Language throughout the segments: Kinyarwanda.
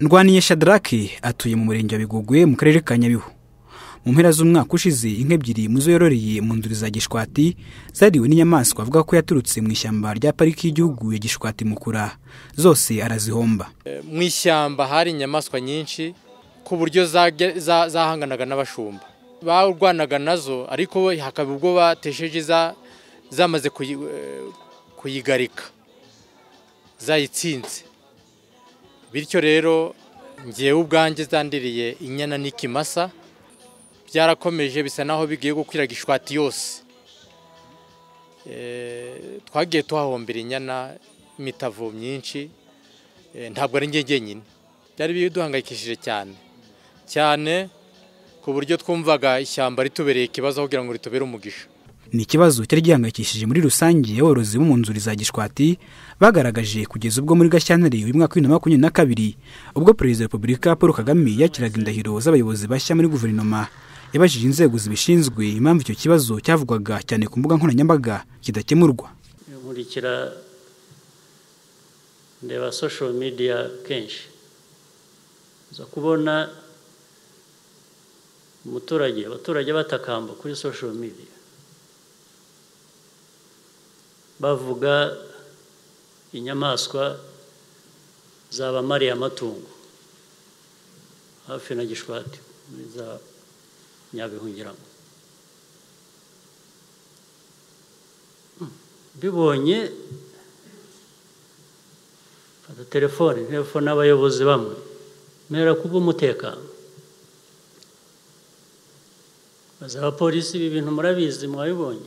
Ndwaniye Shadrake atuye mu murenge wa Bigogwe mu karere ka Nyabihu. Mu mpera z'umwaka ushize inka ebyiri muzo yororeye mu nzuri za Gishwati zariwe n'inyamaswa avuga ko yaturutse mu ishyamba rya pariki y'igihugu ya Gishwati Mukura, zose arazihomba. Mu ishyamba hari inyamaswa nyinshi ku buryo zahanganaga n'abashumba, barwanaga nazo, ariko hakaba ubwo batesheje zamaze kuyigarika zayitsinze. Bityo rero ngewe ubwanjye zandiriye inyana n'ikimasa, byarakomeje bisa naho bigiye gukwira Gishwati yose. Twagiye tuhahombera inyana imitavu myinshi, ntabwo ari njye njyenyine, byari biduhangayikishije cyane cyane ku buryo twumvaga ishyamba ritubereye ikibazo kugira ngo ritubere umugisha. Ni ikibazo cyari gihangayikishije muri rusange aborozi bo mu nzuri za Gishwati bagaragaje kugeza ubwo muri Gashyantare uyu mwaka wa 2022 ubwo Perezida wa Repubulika Paul Kagame yakiraga indahiro z'abayobozi bashya muri guverinoma, yabajije inzego zibishinzwe impamvu icyo kibazo cyavugwaga cyane ku mbuga nkoranyambaga kidakemurwa. Nkurikira ndeba social media kenshi, nza kubona umuturage, abaturage batakamba kuri social media bavuga inyamaswa zabamariye amatungo hafi na Gishwati muri za Nyabihungiramo. Bibonye fata telefone telefone abayobozi bamwe mera kubw'umutekano, baza abapolisi, ibi bintu murabizi mwabibonye,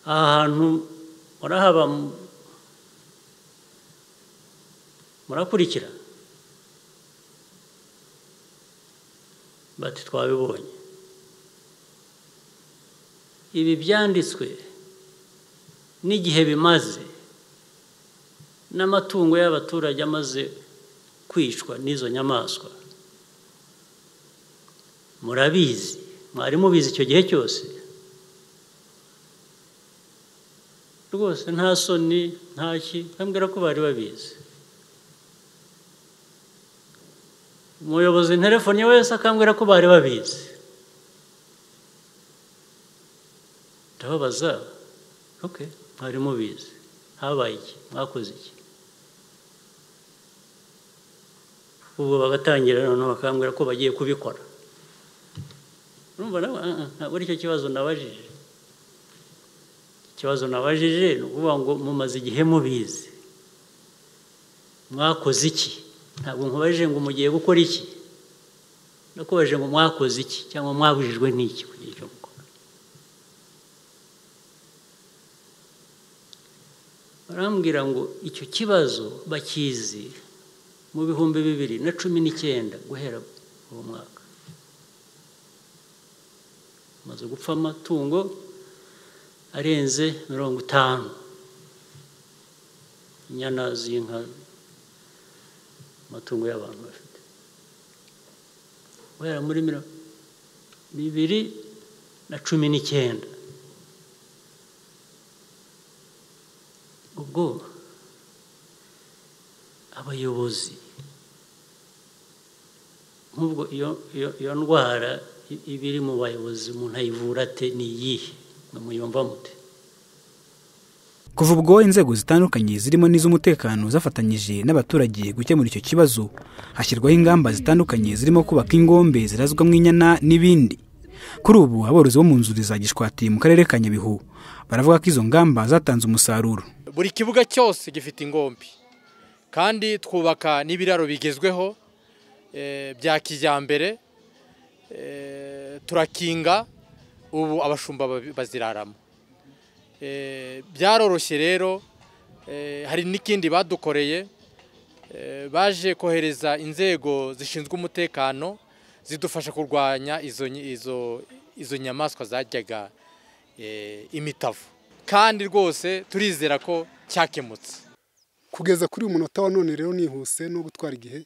aha hantu murahaba murakurikira, bati twabibonye. Ibi byanditswe n'igihe bimaze n'amatungo y'abaturage amaze kwicwa n'izo nyamaswa murabizi, mwari mubizi icyo gihe cyose rwose, nta soni nta ki, bambwira ko bari babizi. Umuyobozi telefone wese akambwira ko bari babizi. Ndababaza, okay, mwari mubizi, habaye iki, mwakoze iki? Ubwo bagatangira noneho bakambwira ko bagiye kubikora. Urumva ntabwo ari cyo kibazo nabajije. Ikibazo nabajije ni ukuvuga ngo mumaze igihe mubizi, mwakoze iki? Ntabwo nkubajije ngo mugiye gukora iki, nakubajije ngo mwakoze iki cyangwa mwabujijwe n'iki kugira icyo mukora. Barambwira ngo icyo kibazo bakizi mu 2019 guhera uwo mwaka, maze gupfa amatungo arenze 50, inyana z'inka, amatungo y'abantu bafite, guhera muri 2019. Ubwo abayobozi nk'ubwo iyo ndwara ibiri mu bayobozi umuntu ayivura ate, ni iyihe? Muyumva mute? Kuva ubwo inzego zitandukanye zirimo n'iz'umutekano zafatanyije n'abaturage gukemura icyo kibazo, hashyirwaho ingamba zitandukanye zirimo kubaka ingombe zirazwamo inyana n'ibindi. Kuri ubu aborozi bo mu nzuri za Gishwati mu karere ka Nyabihu baravuga ko izo ngamba zatanze umusaruro. Buri kibuga cyose gifite ingombe, kandi twubaka n'ibiraro bigezweho bya kijyambere, turakinga, ubu abashumba baziraramo. Byaroroshye rero. Hari n'ikindi badukoreye, baje kohereza inzego zishinzwe umutekano zidufasha kurwanya izo nyamaswa zajyaga imitavu, kandi rwose turizera ko cyakemutse. Kugeza kuri uyu munota wa none rero nihuse no gutwara igihe,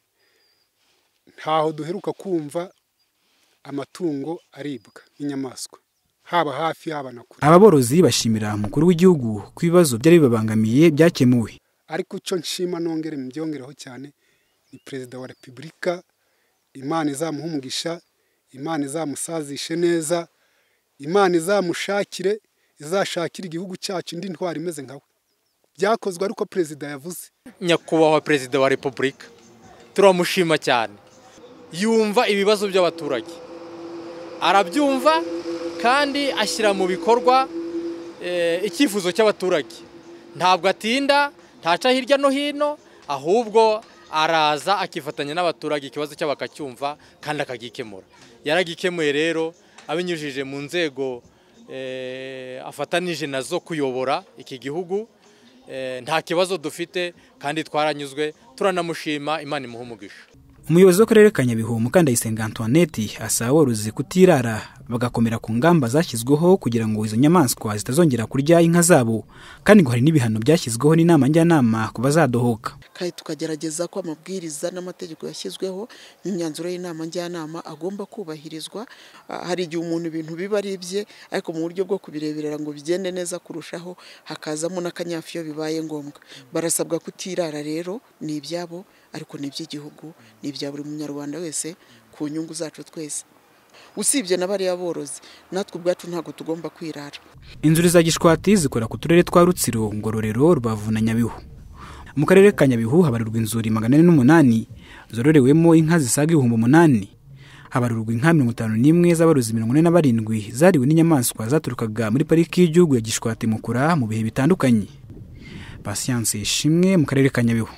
ntaho duheruka kumva amatungo aribwa n'inyamaswa, haba hafi haba na kure. Aba borozi bashimira umukuru w'igihugu ku bibazo byari bibabangamiye byakemuwe. Ariko icyo nshima nongere mbyongereho cyane ni Perezida wa Repubulika, Imana izamuha umugisha, Imana izamusazishe neza, Imana izamushakire, izashakire igihugu cyacu indi ntwari imeze nkawe. Byakozwe ariko Perezida yavuze. Nyakubahwa Perezida wa Repubulika turamushima cyane, yumva ibibazo by'abaturage, arabyumva kandi ashyira mu bikorwa icyifuzo cy'abaturage. Ntabwo atinda, ntaca hirya no hino, ahubwo araza akifatanya n'abaturage, ikibazo cyabo akacyumva kandi akagikemura. Yaragikemuye rero abinyujije mu nzego afatanije nazo kuyobora iki gihugu. Nta kibazo dufite kandi twaranyuzwe, turanamushima, Imana imuha umugisha. Umuyobozi w'akarere ka Nyabihu Mukandayisenga Antoinette asaba aborozi kutirara, bagakomera ku ngamba zashyizweho kugira ngo izo nyamaswa zitazongera kurya inka zabo, kandi ngo hari n'ibihano byashyizweho n'inama njyanama ku bazadohoka. Kandi tukagerageza ko amabwiriza n'amategeko yashyizweho n'imyanzuro y'inama njyanama agomba kubahirizwa. Hari igihe umuntu ibintu biba ari ibye, ariko mu buryo bwo kubireberera ngo bigende neza kurushaho hakazamo n'akanyafu iyo bibaye ngombwa. Barasabwa kutirara rero, ni ibyabo ariko ni iby'igihugu, ni ibya buri munyarwanda wese ku nyungu zacu twese. Usibye na bariya borozi, natwe ubwacu ntabwo tugomba kwirara. Inzuri za Gishwati zikora ku turere twa Rutsiro, Ngororero, Rubavu na Nyabihu. Mu karere ka Nyabihu habarurwa inzuri 408 zororewemo inka zisaga 8000. Habarurwa inka 51 z'abarozi 47 zariwe n'inyamaswa zaturukaga muri pariki y'igihugu ya Gishwati Mukura mu bihe bitandukanye. Patience Ishimwe mu karere ka Nyabihu.